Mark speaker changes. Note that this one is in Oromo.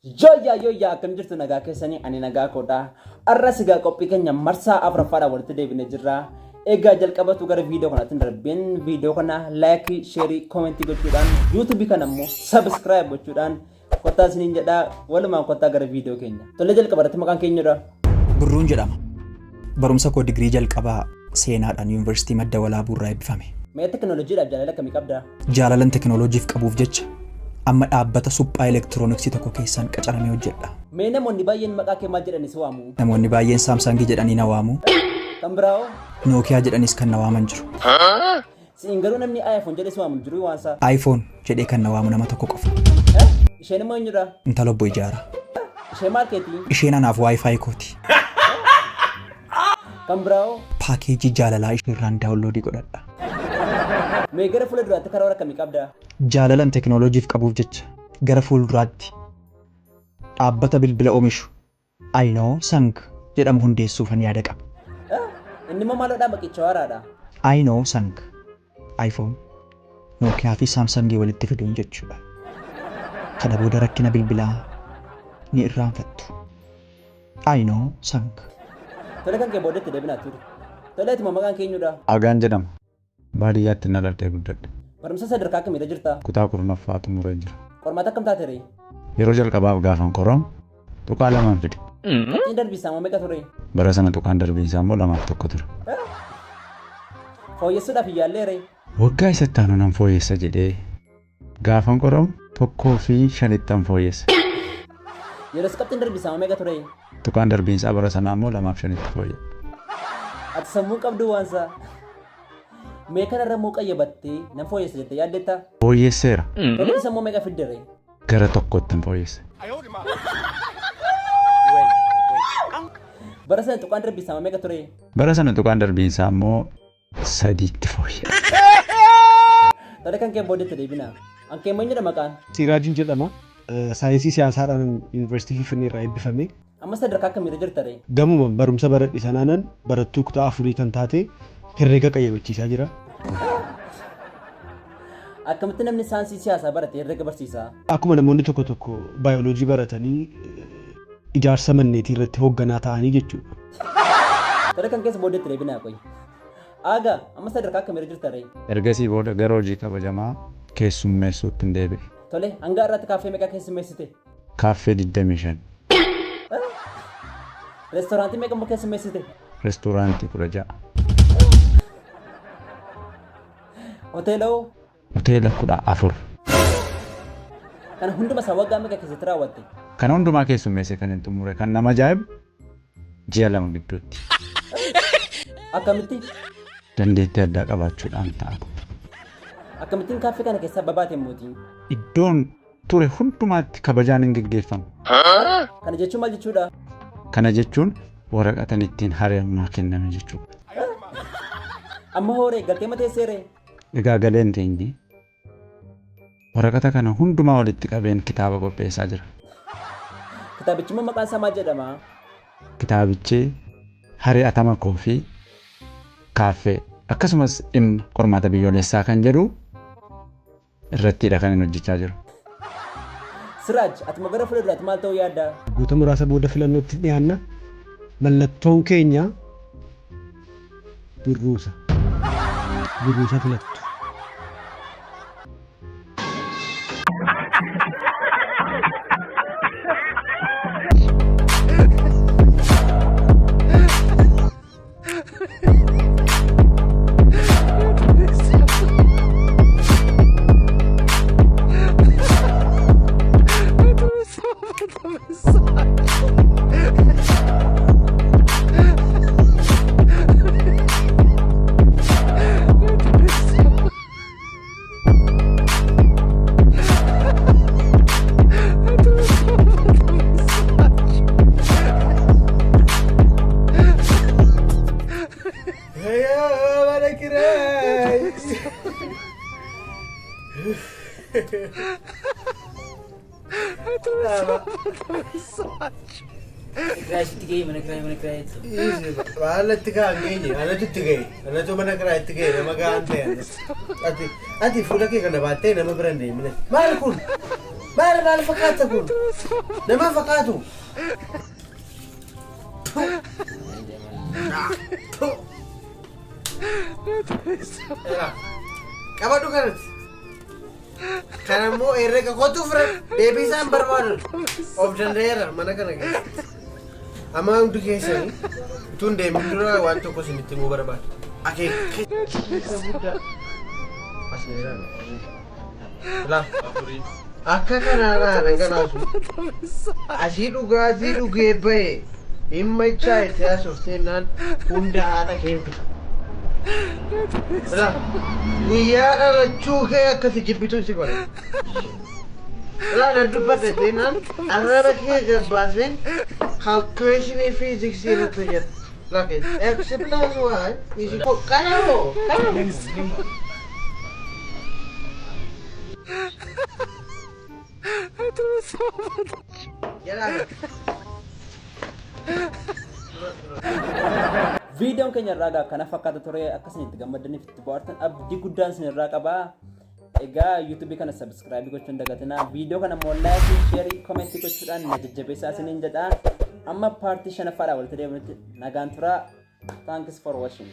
Speaker 1: Yooyyaa yooyyaa, akkam jirtu? Nagaa keessanii? Ani nagaa koodha. Har'a sigaa qophii keenya marsaa afuraffaadhaan walitti deebinee jirra. Egaa jalqabatu gara viidiyoo kanaatti hin darbin, viidiyoo kana like, share, comment gochuudhaan, YouTube kana immoo subscribe gochuudhaan kottaa isiniin jedhaa. Walumaan kottaa gara viidiyoo keenya. Tolee, jalqaba irratti maqaan keenyudha.
Speaker 2: Birruun jedhama. Barumsa koo digirii jalqabaa seenaadhaan Yuunivarsiitii Madda Walaabuu irraa eebbifame.
Speaker 1: Mee teknooloojiidhaaf jaalala akkamii qabda?
Speaker 2: Jaalalan teknooloojiif qabuuf jecha amma dhaabbata suphaa elektirooniksii tokko keessaan qacaramee hojjedha.
Speaker 1: Mee namoonni baay'een maqaa kee maal jedhanii si waamu?
Speaker 2: Namoonni baay'een Saamsaangii jedhanii na waamu.
Speaker 1: Kan biraa hoo?
Speaker 2: Nookiyaa jedhanis kan na waaman jiru.
Speaker 1: Si'in garuu namni iPhone jedhee si waamu hin jiru waan isaa.
Speaker 2: iPhone jedhee kan na waamu nama tokko qofa.
Speaker 1: Isheen immoo eenyudha?
Speaker 2: Intala obbo Ijaaraa.
Speaker 1: Ishee maal keetii?
Speaker 2: Isheen anaaf WiFi kooti.
Speaker 1: Kan biraa hoo?
Speaker 2: Paakeejii jaalalaa isheerraan download godhadha.
Speaker 1: Mee gara fuula duraatti karoora akkamii qabda?
Speaker 2: Jaalalan teknooloojiif qabuuf jecha gara fuulduraatti dhaabbata bilbila oomishu Ayinoo Sang jedhamu hundeessuufan yaada qaba.
Speaker 1: Inni immoo maaloodhaa maqicha haaraadha?
Speaker 2: Ayinoo Sang iPhone, Nookiyaa fi Saamsangii walitti fiduun jechuudha. Kana booda rakkina bilbilaa ni irraanfattu. Ayinoo Sang.
Speaker 1: Tole, kan kee booddeetti deebinaa ture. Tole, atuma maqaan keenyudha?
Speaker 3: Agaan jedhama. Baadiyyaatti dhaladhee guddadhe.
Speaker 1: Barumsa sadarkaa akkamiirra jirta?
Speaker 3: Kutaa 10ffaa xumuree jira.
Speaker 1: Qormaata akkam taate ree?
Speaker 3: Yeroo jalqabaaf gaafan qoramu 2.2n fide.
Speaker 1: Qabxiin darbiisaa immoo meeqa ture?
Speaker 3: Bara sana tuqaan darbiinsaa immoo 2 fi 1 ture.
Speaker 1: Fooyyessuudhaaf hin yaallee ree?
Speaker 3: Waggaa isatti aanu nan fooyyessa jedhee gaafan qoramu 1 fi 5ttan fooyyesse.
Speaker 1: Yeroos qabxiin darbiisaa immoo meeqa ture?
Speaker 3: Tuqaan darbiinsaa bara sanaa immoo 2 fi 5tti fooyya'e.
Speaker 1: Ati sammuu qabdu waan isaa. Mee kanarra immoo qayyabattee nan fooyyessa jettee yaaddeetta?
Speaker 3: Fooyyesseera.
Speaker 1: Tolee, isa immoo meeqa fidde ree?
Speaker 3: Gara 1tti fooyyesse.
Speaker 1: Bara sana tuqaan darbiisaa immoo meeqa ture?
Speaker 3: Bara sana tuqaan darbiinsaa immoo 3tti fooyya'e.
Speaker 1: Tole, kan kee booddeetti deebinaa. An kee eenyudha maqaan?
Speaker 4: Siraajin jedhama. Saayinsii siyaasaadhaan Yuunivarsiitii Finfinnee irraa eebbifame.
Speaker 1: Amma sadarkaa akkamiirra jirta ree?
Speaker 4: Gamuma barumsa baradhe sanaanan barattuu kutaa afurii kan taate herreega qayyabachiisaa jira.
Speaker 1: Akkamitti namni saayinsii siyaasaa barate herreega barsiisaa?
Speaker 4: Akkuma namoonni tokko tokko baayoloojii baratanii ijaarsa manneetii irratti hoogganaa ta'anii jechuudha.
Speaker 1: Tole, kan keessa booddeetti deebinaa qoyi. Aagaa, amma sadarkaa akkamiirra jirta ree?
Speaker 3: Ergasii booda gara hojii kabajamaa keessummeessuutti hin deebi'e.
Speaker 1: Tole, hanga har'aatti kaaffee meeqa keessummeessite?
Speaker 3: Kaaffee 25.
Speaker 1: Reestooraantii meeqa immoo keessummeessite?
Speaker 3: Reestooraantii 16.
Speaker 1: Hoteela hoo?
Speaker 3: Hoteela 14.
Speaker 1: Kana hunduma isaa waggaa meeqa keessatti raawwatte?
Speaker 3: Kana hundumaa keessummeesse kan hin xumure, kan nama ajaa'ibu, ji'a 2 gidduutti.
Speaker 1: Akkamitti?
Speaker 3: Dandeettii addaa qabaachuudhaan ta'a.
Speaker 1: Akkamittiin kaaffee kana keessaa babaate mootii?
Speaker 3: Iddoon ture hundumaatti kabajaan hin geggeeffamu.
Speaker 1: Kana jechuun maal jechuudha?
Speaker 3: Kana jechuun waraqatan ittiin hari'amu naa kenname jechuudha.
Speaker 1: Amma hooree galtee mateesseeree?
Speaker 3: Egaa galeen teenye waraqata kana hundumaa walitti qabeen kitaaba qopheessaa jira.
Speaker 1: Kitaabichi immoo maqaan isaa maal jedhama?
Speaker 3: Kitaabichi hari'atama koo fi kaaffee akkasumas dhimma qormaata biyyoolessaa kan jedhu irrattidha kan inni hojjechaa jiru.
Speaker 1: Siraaj, ati immoo gara fuula duraatti maal ta'uu yaadda?
Speaker 4: Waggoota muraasa booda filannootti dhiyaanna. Mallattoon keenya burruusa. Burruusa filattu.
Speaker 5: Mana kiraa.
Speaker 6: Kiraayisitti ga'ee mana kiraayii mana kiraayitti.
Speaker 5: Haalatti kaan geenye, anatu itti ga'e, anatu mana kiraa itti ga'e, nama ga'aan ta'e. Ati fuula kee kana baattee nama bira hin deemine. Maal kun? Maal maal fakkaata kun? Nama fakkaatu. Qabadhu kanatti. Kana immoo herrega kootu fira deebii isaan barbaadu. Of danda'eera mana kana keessa. Amma hundi keessanii utuu hin deemin dura waan tokko isinitti himuu barbaada. Akeekkachiisa guddaa. As ilaali. Ilaa. Akka kanaa naa dhangalaasu. Asii dhugaatii dhugee ba'e dhimma ichaa itti haasofteennaan hunda haadha kee fida. Ilaa. Guyyaa dhalachuu kee akkasi jibbitu si godha. Ilaa nan dubbadhe seenaan arraba kee gabbaaseen calculationii fiiziksii irratti hojjedha. Look, x plus y is equal kana moo kana moo. Jalaa.
Speaker 1: Viidiyoon keenya irraa egaa kana fakkaata ture akka isin itti gammaddaniif itti bohaartan abdii guddaan isin irraa qaba. Egaa YouTube kana subscribe gochuun dagatinaa. Viidiyoo kana immoo like, share, comment gochuudhaan na jajjabeessaa isiniin jedha. Amma paartii shanaffaadhaan walitti deebinutti nagaan turaa. Thanks for watching.